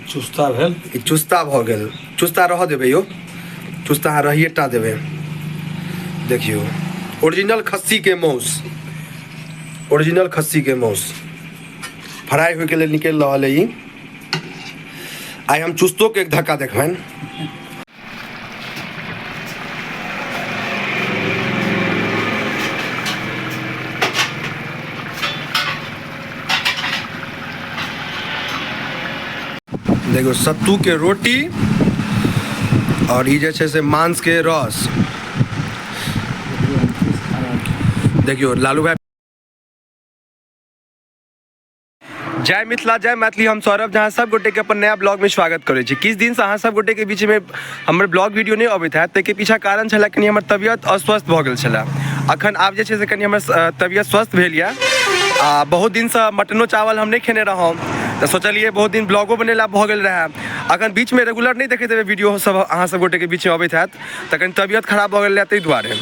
चुस्ता भेल। ई चुस्ता भऽ गेल। चुस्ता रहऽ देबै यौ, चुस्ता अहाँ रहिए टा देबै। देखियौ ओरिजिनल खस्सी के मौस, ओरिजिनल खस्सी के मौस फ्राई होइके लेल निकलि रहल है ई। आइ हम चुस्तो के एक धक्का देखबनि। देखियौ सत्तू के रोटी और ई जे छै से मांस के रस। देखियौ लालू भाई। जय मिथिला जय मैथिली। हम सौरभ जहाँ सब गोटे के अपन नया ब्लॉग में स्वागत करै छी। किछु दिन से अहाँ सब गोटे के बीच में हमर ब्लॉग वीडियो नहीं अबैत हैत, ताहिके पीछा कारण छलै कनि हमर तबियत अस्वस्थ भऽ गेल छलै। अखन आब जे छै से कनि हमर तबियत स्वस्थ भेल यऽ आ बहुत दिनसँ मटनो चावल हम नहि खेने रहौं, तऽ सोचलियै बहुत दिन ब्लॉगो बनेला भऽ गेल रहए। अखन बीचमे रेगुलर नहि देखैत हेबै वीडियो सब अहाँ सब गोटेके बीचमे अबैत हैत, तऽ कनि तबियत खराब भऽ गेल रहए ताहि दुआरे।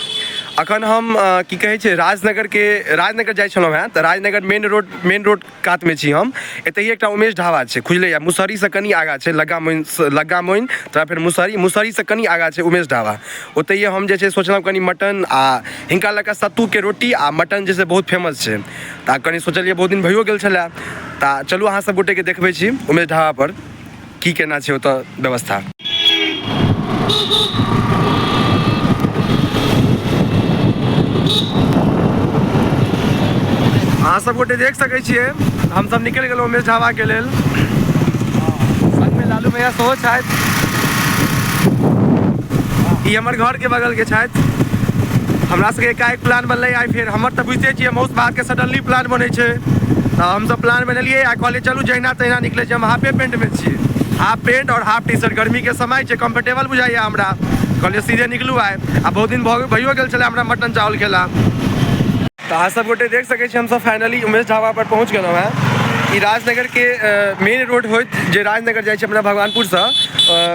अखन हम की कहै छै राजनगरके राजनगर जाइ छलहुँ हेँ, तऽ राजनगर मेन रोड कातमे छी हम। एतहि एकटा उमेश ढाबा छै खुजलैए, मुसहरीसँ कनि आगाँ छै, लग्गा मोइन तकर फेर मुसहरी, मुसहरीसँ कनि आगाँ छै उमेश ढाबा। ओतहिए हम जे छै सोचलहुँ कनि मटन आ हिनका लग सत्तूके रोटी आ मटन जे छै बहुत फेमस छै, तऽ कनि सोचलियै बहुत दिन भइयो गेल छलै, तऽ चलू अहाँ सब गोटेके देखबै छी उमेश ढाबापर की केना छै ओतऽ व्यवस्था। अहाँ सब गोटे देख सकै छियै हम सब निकलि गेलहुँ उमेश ढाबा के लेल। संगमे लालू भैया सेहो छथि, ई हमर घर के बगल के छथि। हमरा सबके एकाएक प्लान बनलै आइ, फेर हमर तऽ बुझिते छियै मौस भात के सडनली प्लान बनै छै, तऽ हमसब प्लान बनेलियै आ कहलियै चलू जहिना तहिना निकलै छी। हम हाफे पेंट में छियै, हाफ पेंट और हाफ टी शर्ट, गर्मी के समय छै, कम्फर्टेबल बुझाइए हमरा। कहलियै सीधे निकलू आइ, आ बहुत दिन भइयो गेल छलै हमरा मटन चावल खेला। तऽ अहाँ सब गोटे देख सकै छी हमसब फाइनली उमेश ढाबा पर पहुँच गेलहुँ हेँ। ई राजनगर के मेन रोड होइत जे राजनगर जाइ छै अपना भगवानपुरसँ,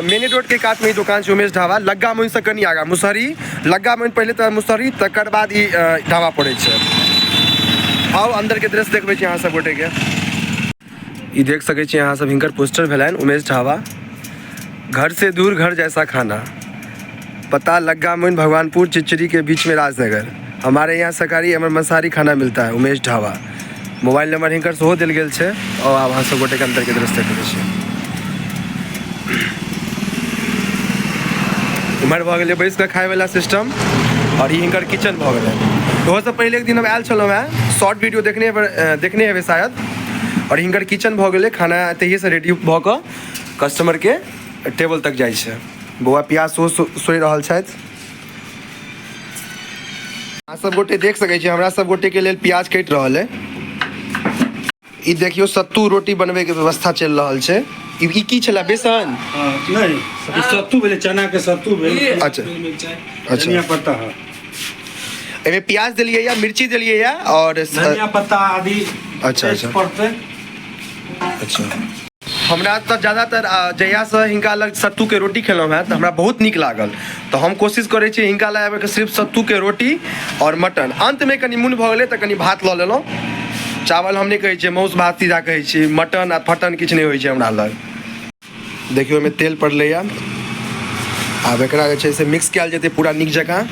मेन रोड के कातमे ई दोकान छै उमेश ढाबा, लग्गा मोइनसँ कनि आगाँ मुसहरी, लग्गा मोइन पहिले तऽ मुसहरी, तकर बाद ई ढाबा पड़ै छै। आउ अन्दर के दृश्य देखबै छी अहाँ सब गोटे के। ई देख सकै छी अहाँ सब, हिनकर पोस्टर भेलनि उमेश ढाबा, घर से दूर घर जैसा खाना, पता लग्गा मोइन भगवानपुर चिचरी के बीच में राजनगर। हमारे यहाँ शाकाहारी एवं मांसाहारी खाना मिलता है, उमेश ढाबा। मोबाइल नंबर हिनकर सेहो देल गेल छै। और आब अहाँ सब गोटे के अंदर के दृश्य देखै छी। इम्हर भऽ गेलै बैस कऽ खाय वाला सिस्टम और ई हिनकर किचन भऽ गेलै। ओहोसँ पहिले एक दिन हम आयल छलहुँ हेँ, शॉर्ट वीडियो देखने हेबै शायद। और हिनकर किचन भऽ गेलै, खाना एतहिएसँ रेडी भऽ कऽ कस्टमरके टेबल तक जाइ छै। बौआ प्याज सेहो सोहि रहल छथि। अहाँ सब गोटे देख सकै छी हमरा सब गोटे के लेल प्याज कटि रहल है। ई देखियौ सत्तू रोटी बनबै के व्यवस्था चलि रहल छै। ई की छलै, बेसन? नहीं, ई सत्तू भेलै, चना के सत्तू भेल। अच्छा। अच्छा। धनिया पत्ता है। एहिमे प्याज देलियै या मिर्ची देलियै या और धनिया पत्ता आदि। अच्छा, पेस्ट अच्छा। पड़तै। अच्छा। हमरा तऽ ज़्यादातर जहियासँ हिनका लग सत्तूके रोटी खेलहुँ हेँ तऽ हमरा बहुत नीक लागल, तऽ हम कोशिश करै छी हिनका लग आबिकऽ सिर्फ सत्तूके रोटी आओर मटन। अन्तमे कनि मोन भऽ गेलै तऽ कनि भात लऽ लेलहुँ। चावल हम नहि कहै छियै, मासु भात सीधा कहै छी, मटन आ फटन किछु नहि होइ छै हमरा लग। देखियौ ओहिमे तेल पड़लैए, आब एकरा जे छै से मिक्स कयल जेतै पूरा नीक जकाँ।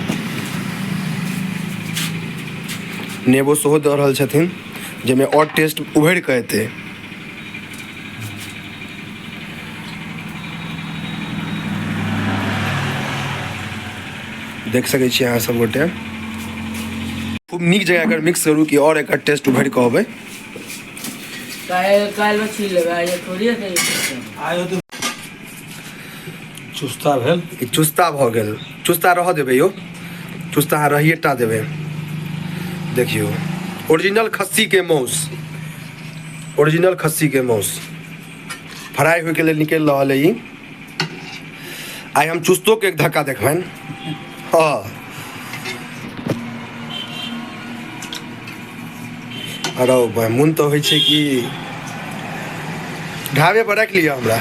नेबो सेहो दऽ रहल छथिन जाहिमे आओर टेस्ट उभरि कऽ एतै। देख सकै छियै अहाँ सब गोटे, खूब नीक जगह एकर मिक्स करू कि आओर एकर टेस्ट उभरि कऽ अबै। काल्हि छील लेबै, आइ थोड़ी हेतै। आइ तऽ चुस्ता भेल। ई चुस्ता भऽ गेल। चुस्ता रहऽ देबै यौ, चुस्ता अहाँ रहिए टा देबै। देखियौ ओरिजिनल खस्सी के मौस, ओरिजिनल खस्सी के मौस फ्राई होइके लेल निकलि रहल है ई। आइ हम चुस्तो के एक धक्का देखबनि। हाँ अरे भाई, मोन तऽ होइ छै कि ढाबे पर राखि लिअ हमरा,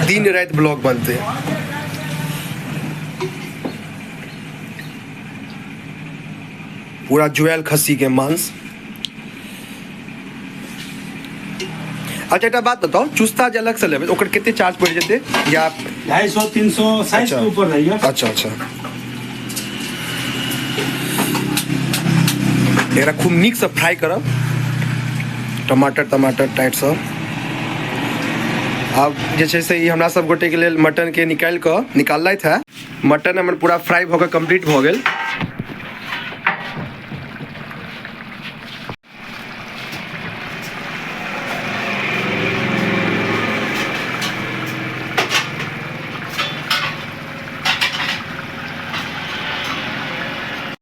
दिन राति ब्लॉग बनतै। पूरा जुआयल खस्सी के मांस। अच्छा, एकटा बात बताउ, चुस्ता जे अलग से लेबै ओकर कते चार्ज पड़ि जेतै या? 250 300 साइज के ऊपर रहैया। अच्छा अच्छा, एकरा खूब नीकसँ फ्राई करब, टमाटर तमाटर टाइटसँ। आब जे छै से ई हमरा सब गोटेके लेल मटनके निकालि कऽ निकाललथि है। मटन हमर पूरा फ्राई भऽ कऽ कम्प्लीट भऽ गेल।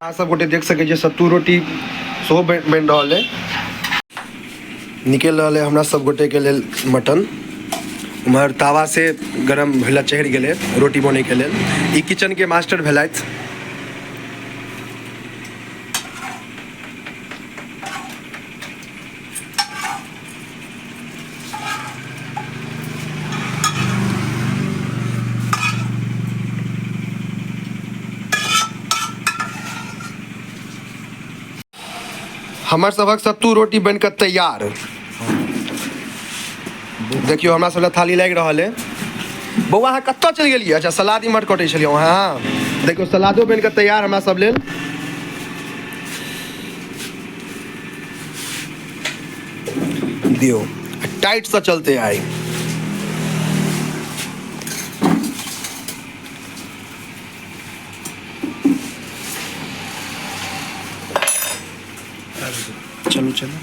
अहाँ सब गोटे देख सकै छियै सत्तू रोटी सेहो बनि रहल अइ। निकलि रहल अइ हमरा सब गोटेके लेल मटन। उम्हर तावा से गरम भेला चढ़ि गेलै रोटी बनैके लेल। ई किचनके मास्टर भेलथि। हमर सभक सत्तू रोटी बनि कऽ तैयार। देखियौ हमरा सब लए थाली लागि रहल है। बौआ, अहाँ कतऽ चलि गेलियै? अच्छा, सलाद इम्हर कटै छलियै अहाँ। देखियौ, सलादो बनि कऽ तैयार हमरा सब लेल। दियौ, टाइटसँ चलते आइ। चलू चलू,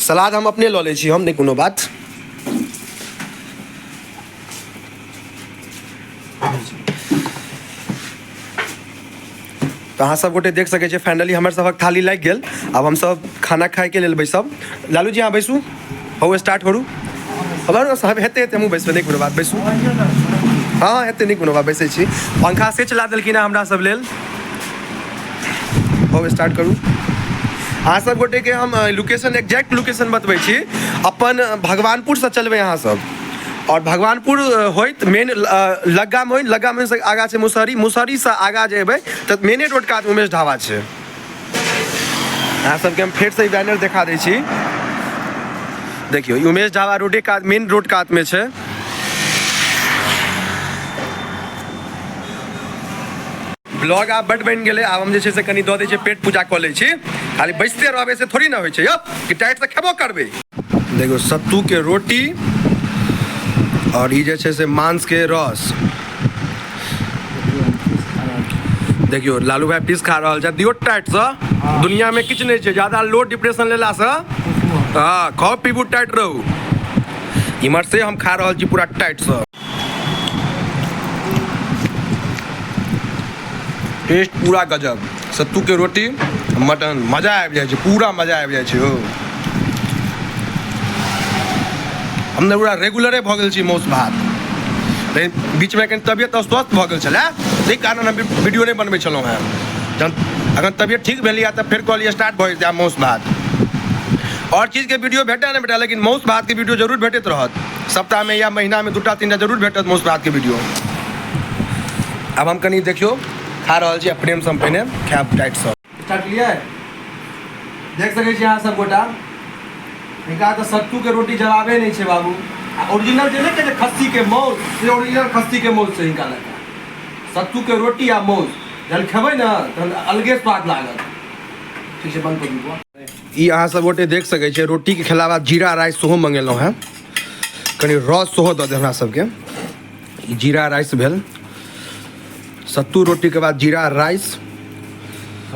सलाद हम अपने लऽ लै छी हम, नहि कोनो बात। तऽ अहाँ सब गोटे देख सकै छियै, फाइनली हमर सभक थाली लागि गेल। आब हमसब खाना खाइके लेल बैसब। लालू जी, अहाँ बैसू। हौ, स्टार्ट करू। हमर सब हेतै हेतै, हमहूँ बैसबै, नहि कोनो बात, बैसू। हँ, हेतै, नहि कोनो बात, बैसै छी। पंखा से चला देलखिन हँ हमरा सब लेल। हौ, स्टार्ट करू। अहाँ सब गोटेके हम लोकेशन, एक्जैक्ट लोकेशन बतबै छी। अपन भगवानपुरसँ चलबै अहाँ सब आओर भगवानपुर होइत मेन लग्गा मोइन, लग्गा मोइनसँ आगाँ छै मुसहरी, मुसहरीसँ आगाँ जे एबै तऽ मेने रोड कात उमेश ढाबा छै। अहाँ सबके हम फेरसँ ई बैनर देखा दै छी। देखियौ, ई उमेश ढाबा रोडे कात, मेन रोड कातमे छै। ब्लॉग आब बड्ड बनि गेलै। आब हम जे छै से कनि दऽ दै छियै, पेट पूजा कऽ लै छी। खाली बैसते रहबै से थोड़ी ने होइ छै यौ, कि टाइटसँ खेबो करबै। देखियौ, सत्तूके रोटी आओर ई जे छै से मांसके रस। देखियौ, लालू भाई पीस खा रहल छै। दियौ टाइटसँ। दुनियामे किछु नहि छै ज्यादा लो डिप्रेशन लेलासँ। हँ, खाउ पीबू, टाइट रहू। इम्हर से हम खा रहल छी पूरा टाइटसँ। टेस्ट पूरा गजब। सत्तूके रोटी, मटन, मजा आबि जाइ छै, पूरा मजा आबि जाइ छै। हो, हम तऽ पूरा रेगुलरे भऽ गेल छी मौस भात, लेकिन बीचमे कनि तबियत अस्वस्थ भऽ गेल छलै, ताहि कारण हम वीडियो नहि बनबै छलहुँ हेँ। जहन अखन तबियत ठीक भेल यऽ तऽ फेर कहलियै स्टार्ट भऽ जेतै आब मौस भात। आओर चीजके वीडियो भेटै नहि भेटै, लेकिन मौस भातके वीडियो जरूर भेटैत रहत। सप्ताहमे या महीनामे दूटा तीनटा जरूर भेटत मौस भातके वीडियो। आब हम कनि देखियौ खा रहल छी आ प्रेमसँ हम पहिने खायब टाइटसँ। स्टार्ट केलियै। देख सकै छी अहाँ सब गोटा, हिनका तऽ सत्तूके रोटी जवाबे नहि छै बाबू। आ ओरिजिनल जे नहि कहै छै खस्सीके मौस, से ओरिजिनल खस्सीके मौस छै हिनका लग। सत्तूके रोटी आ मौस जहन खेबै ने तहन अलगे स्वाद लागत। ठीक छै, बंद कऽ दियौ। ई अहाँ सब गोटे देख सकै छियै, रोटीके खेला बाद जीरा राइस सेहो मंगेलहुँ हेँ। कनि रस सेहो दऽ दे हमरा सबके। ई जीरा राइस भेल। सत्तू रोटीके बाद जीरा राइस।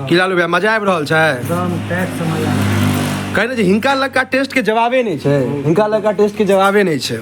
की लालू भैया, मजा आबि रहल छै? एकदम टाइट से मजा आबि। कहै ने जे हिनका लड़का टेस्ट के जवाबे नहि छै, हिनका लड़का टेस्ट के जवाबे नहि छै।